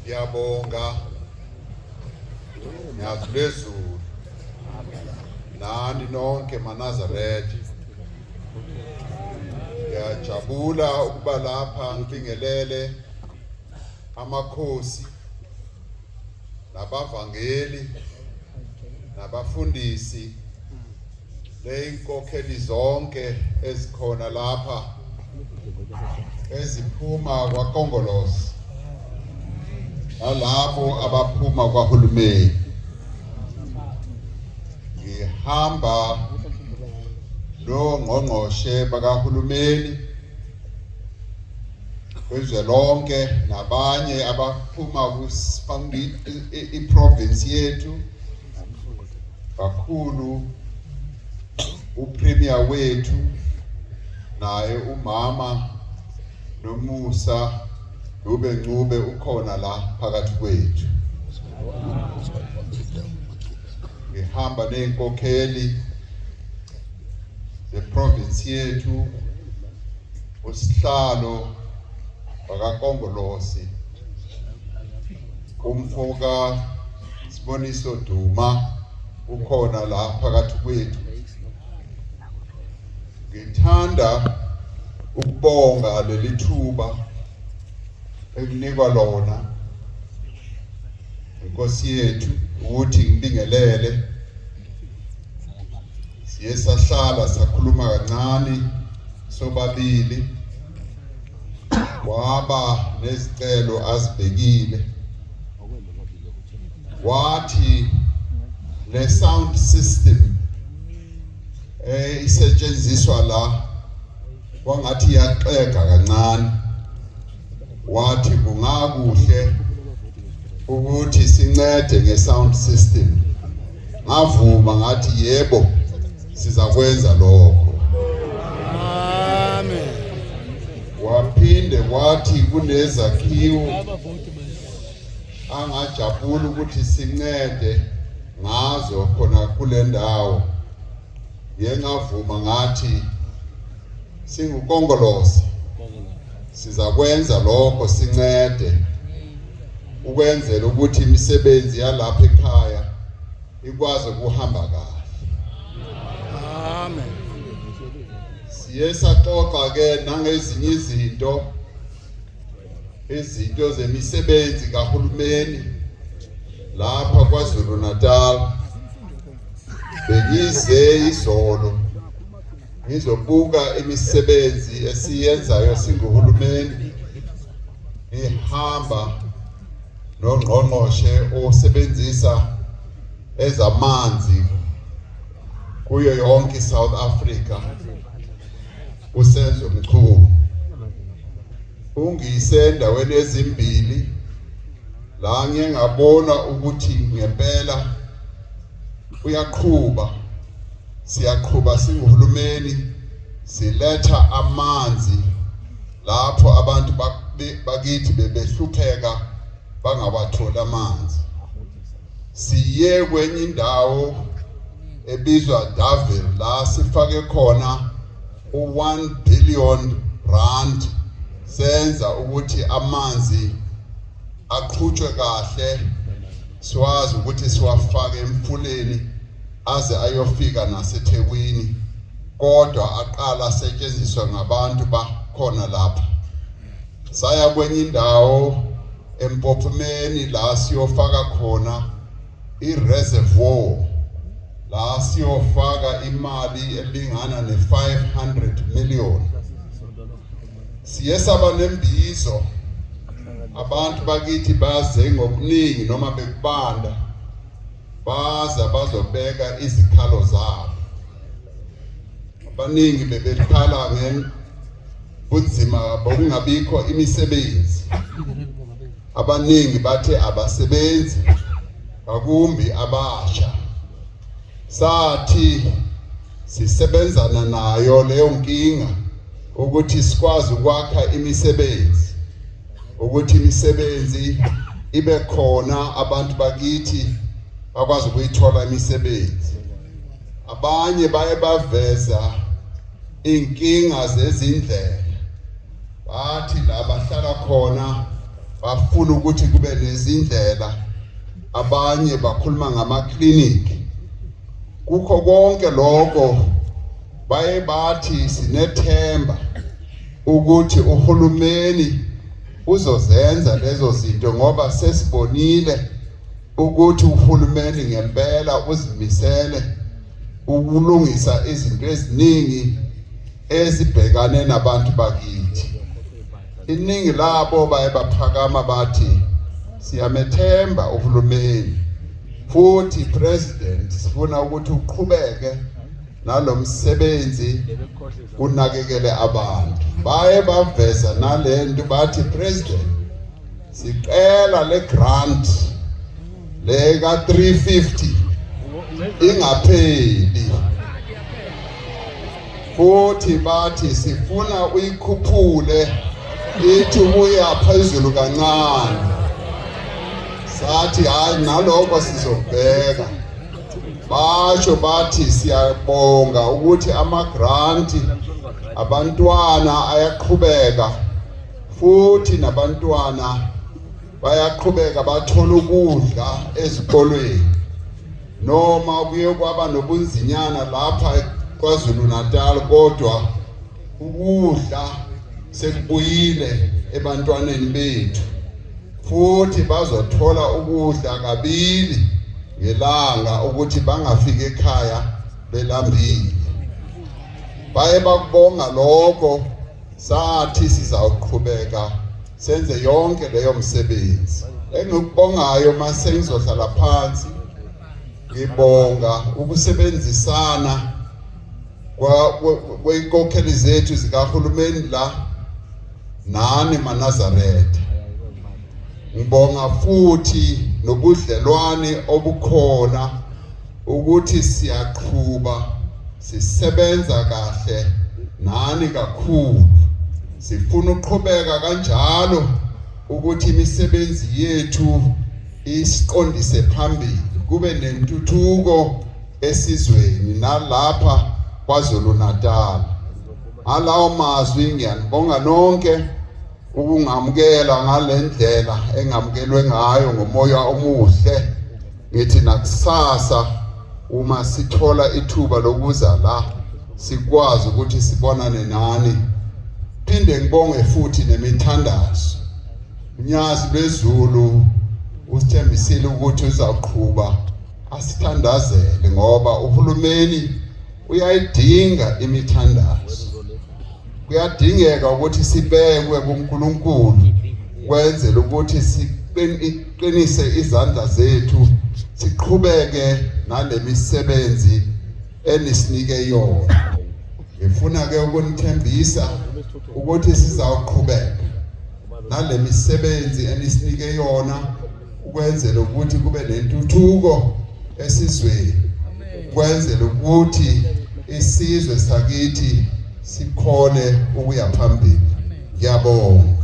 Ngiyabonga Nyazi lwezulu nani nonke maNazaretha. Ngiyajabula ukuba lapha ngibingelele amakhosi nabavangeli nabafundisi ney'nkokheli zonke ezikhona lapha eziphuma kwaKongolose nalabo abaphuma kwahulumeni. Ngihamba nongqongqoshe bakahulumeni kwezwe lonke nabanye abaphuma i-province yethu kakhulu, uPremier wethu naye umama Nomusa Dube Ncube ukhona la phakathi kwethu. Ngihamba nezinkokheli zeprovince yethu, usihlalo wakaKongolosi umfoka Siboniso Duma ukhona la phakathi kwethu. Ngithanda ukubonga leli thuba ekunikwa lona inkosi yethu ukuthi ngibingelele. Siye sahlala sakhuluma kancane sobabili, waba nezicelo azibekile, wathi le sound system isetshenziswa la kwangathi iyaxega kancane, wathi kungakuhle ukuthi sincede nge-sound system. Ngavuma ngathi yebo, sizakwenza lokho. Amen. Waphinde wathi kunezakhiwo angajabula ukuthi sincede ngazo khona kule ndawo. Ngiye ngavuma ngathi singuKongolose sizakwenza lokho, sincede ukwenzela ukuthi imisebenzi yalapha ekhaya ikwazi ukuhamba kahle. Amen. Siye saxoxa ke nangezinye izinto, izinto zemisebenzi kahulumeni lapha KwaZulu Natal. Bengize izolo ngizobuka imisebenzi esiyenzayo singuhulumeni, ngihamba nongqongqoshe osebenzisa ezamanzi kuyo yonke iSouth Africa, uSenzo Mchunu. Ungise endaweni ezimbili la ngiye ngabona ukuthi ngempela uyaqhuba, siyaqhuba singuhulumeni, siletha amanzi lapho abantu bakithi bebehlupheka bangawatholi amanzi. Siye kwenye indawo ebizwa Daville la sifake khona u-1 billion rand, senza ukuthi amanzi aqhutshwe kahle, siwazi ukuthi siwafake emfuleni aze ayofika naseThekwini, kodwa aqala asetshenziswa ngabantu bakhona lapha. Saya kwenye indawo eMpophomeni la siyofaka khona i-reservoir, la siyofaka imali elingana ne-500 million. Siye saba nembizo, abantu bakithi baze ngobuningi noma bekubanda, baza bazobeka izikhalo zabo. Abaningi bebekhala ngebunzima bokungabikho imisebenzi, abaningi bathe abasebenzi, ngakumbi abasha. Sathi sisebenzana nayo leyo nkinga ukuthi sikwazi ukwakha imisebenzi, ukuthi imisebenzi ibe khona, abantu bakithi bakwazi ukuyithola imisebenzi. Abanye baye baveza Inkinga zezindlela, bathi la bahlala khona bafuna ukuthi kube nezindlela, abanye bakhuluma ngamakliniki. Kukho konke lokho baye bathi sinethemba ukuthi uhulumeni uzozenza lezo zinto, ngoba sesibonile ukuthi uhulumeni ngempela uzimisele ukulungisa izinto eziningi ezibhekane nabantu bakithi. Iningi labo baye baphakama bathi siyamethemba uhulumeni, futhi president sifuna ukuthi uqhubeke nalomsebenzi unakekele abantu. Baye baveza nalento bathi president sicela le grant le ka 350 ingapheli, futhi bathi sifuna uyikhuphule ithi ubuya phezulu kancane. Sathi hayi, naloko sizobheka. Basho bathi siyabonga ukuthi amagranti abantwana ayaqhubeka, futhi nabantwana bayaqhubeka bathola ukudla ezikolweni, noma kuye kwaba nobunzinyana lapha KwaZulu Natal, kodwa ukudla sekubuyile ebantwaneni bethu, futhi bazothola ukudla kabili ngelanga ukuthi bangafiki ekhaya belambile. Baye bakubonga lokho, sathi sizawuqhubeka senze yonke leyo msebenzi. Engikubongayo mase ngizohlala phansi, ngibonga ukusebenzisana kwey'nkokheli zethu zikahulumeni la nani maNazaretha. Ngibonga futhi nobudlelwane obukhona ukuthi siyaqhuba sisebenza kahle nani kakhulu. Sifuna ukuqhubeka kanjalo ukuthi imisebenzi yethu isiqondise phambili, kube nentuthuko esizweni nalapha KwaZulu Natal. Ngalawo mazwi ngiyanibonga nonke ukungamukela ngale ndlela engamukelwe ngayo ngomoya omuhle. Ngithi nakusasa uma sithola ithuba lokuza la sikwazi ukuthi sibonane nani. Phinde ngibonge futhi nemithandazo. Unyazi lwezulu usithembisile ukuthi uzaqhuba asithandazele, ngoba uhulumeni uyayidinga imithandazo. Kuyadingeka ukuthi sibekwe kuNkulunkulu kwenzela ukuthi siqinise izandla zethu, siqhubeke nalemisebenzi enisinike yona. Ngifuna ke ukunithembisa ukuthi sizawuqhubeka nalemisebenzi enisinike yona ukwenzela ukuthi kube nentuthuko esizweni, kwenzela ukuthi isizwe sakithi sikhone ukuya phambili. Ngiyabonga.